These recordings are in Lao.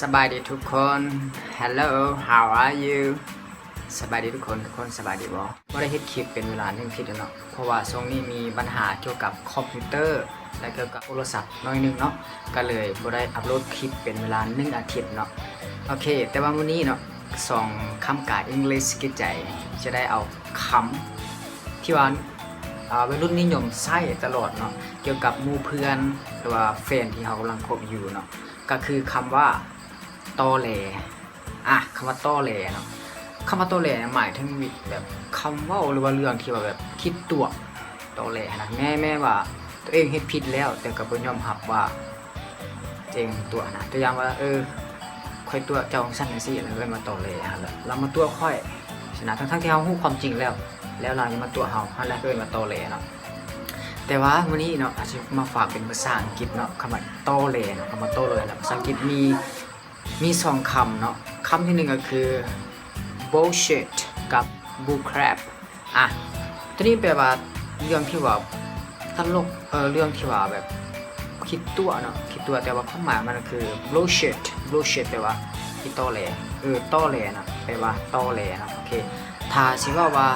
ສະບາຍດີທຸກຄົນ. Hello, how are you? ສະບາຍດີທຸກຄົນ, ທຸກຄົນສະບາຍດີບໍ່? ບໍ່ໄດ້ເຮັດຄລິບເປັນເວລາໜຶ່ງອາທິດແລ້ວເນາະ, ເພາະວ່າຊ່ວງນີ້ມີບັນຫາກ່ຽວກັບຄອມພິວເຕີ ແລະ ກ່ຽວກັບໂທລະສັບໜ້ອຍໜຶ່ງເນາະ, ກໍເລີຍບໍ່ໄດ້ອັບໂຫຼດຄລິບເປັນເວລາໜຶ່ງອາທິດເນາະ. ໂອເຄ, ແຕ່ວ່າມື້ນີ້ເນາະ ສອງຄຳກາຍ English ກິດໃຈ ຈະໄດ້ເອົາຄຳທີ່ວ່າ ອ່າ ໄວລຸ້ນນິຍົມໃຊ້ຕະຫຼອດເນາະ, ກ່ຽວກັບໝູ່ເພື່ອນ ຫຼືວ່າແຟນທີ່ເຮົາກຳລັງຄົບຢູ່ເນາະ, ກໍຄືຄຳວ່າ ຕໍແຫຼ. ອ່າ ຄຳວ່າຕໍແຫຼເນາະ, ຄຳວ່າຕໍແຫຼນະ ໝາຍເຖິງແບບຄຳເວົ້າ ຫຼືວ່າເລື່ອງທີ່ວ່າແບບຂີ້ຕົວະ ຕໍແຫຼຫັ້ນນະ, ແມ້ ແມ້ວ່າຕົວເອງເຮັດຜິດແລ້ວ ແຕ່ກໍບໍ່ຍອມຮັບວ່າຕົວເອງຕົວະຫັ້ນນະ. ຕົວຢ່າງວ່າ ເອີ ຂ້ອຍຕົວະເຈົ້າຈັ່ງຊັ້ນຈັ່ງຊີ້ ແລ້ວເອີ້ນວ່າຕໍແຫຼຫັ້ນແຫຼະ, ລາວມາຕົວະຂ້ອຍຊີ້ນະ, ທັງໆທີ່ເຮົາຮູ້ຄວາມຈິງແລ້ວ ແລ້ວລາວຍັງມາຕົວະເຮົາ, ຫັ້ນແຫຼະເອີ້ນວ່າຕໍແຫຼເນາະ. ແຕ່ວ່າມື້ນີ້ເນາະ ອາດຊິມາຝາກເປັນພາສາອັງກິດເນາະ, ຄຳວ່າຕໍແຫຼເນາະ, ຄຳວ່າຕໍແຫຼເນາະ ພາສາອັງກິດມີ ມີສອງຄຳເນາະ, ຄຳທີໜຶ່ງກໍຄື bullshit ກັບ bullcrap. ອ່ະ ຕົວນີ້ແປວ່າເລື່ອງທີ່ວ່າຕະຫຼົກ ເອີ ເລື່ອງທີ່ວ່າແບບຂີ້ຕົວະເນາະ, ຂີ້ຕົວະ, ແຕ່ວ່າຄວາມໝາຍມັນກໍຄື bullshit. Bullshit ແປວ່າຂີ້ຕໍແຫຼ, ເອີ ຕໍແຫຼນະ ແປວ່າຕໍແຫຼນະ. ໂອເຄ, ຖ້າຊິເວົ້າວ່າ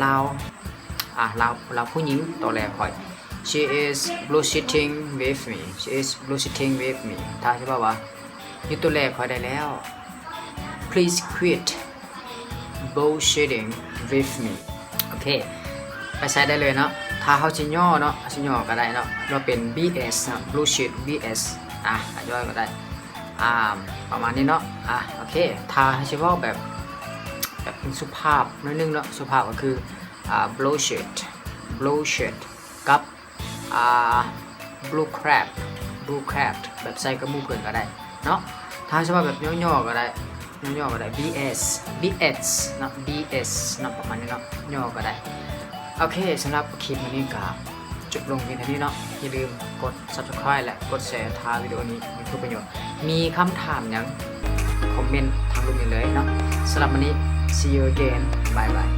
ລາວ ອ່ະ ລາວ ລາວຜູ້ຍິງຕໍແຫຼຂ້ອຍ She is bullshitting with me. She is bullshitting with me. ຖ້າຊິເວົ້າວ່າ ຢຸດຕໍແຫຼຂ້ອຍໄດ້ແລ້ວ Please quit bullshitting with me. ໂອເຄ, ໄປໃຊ້ໄດ້ເລີຍເນາະ. ຖ້າເຮົາຊິຫຍໍ້ເນາະ, ຊິຫຍໍ້ກໍໄດ້ເນາະ, ເວົ້າເປັນ BS ເນາະ, bullshit BS. ອ່ະ ຫຍໍ້ກໍໄດ້ ອ່າ ປະມານນີ້ເນາະ. ອ່ະ ໂອເຄ, ຖ້າຊິເວົ້າແບບ ແບບເປັນສຸພາບໜ້ອຍໜຶ່ງເນາະ, ສຸພາບກໍຄື ອ່າ bullshit, bullshit ກັບ ອ່າ bullcrap, bullcrap ແບບໃຊ້ກັບໝູ່ເພື່ອນກໍໄດ້ເນາະ. ຖ້າຊິເວົ້າແບບຫຍໍ້ໆກໍໄດ້, ຫຍໍ້ໆກໍໄດ້ BS, BS ເນາະ, BS ເນາະ, ປະມານນີ້ເນາະ, ຫຍໍ້ກໍໄດ້. ໂອເຄ, ສຳລັບຄລິບມື້ນີ້ກໍຈົບລົງພຽງເທົ່ານີ້ເນາະ. ຢ່າລືມກົດ Subscribe ແລະ ກົດແຊ ຖ້າວິດີໂອນີ້ມີຄຸນປະໂຫຍດ. ມີຄຳຖາມຫຍັງ ຄອມເມັນທາງລຸ່ມນີ້ເລີຍເນາະ. ສຳລັບມື້ນີ້ See you again. Bye bye.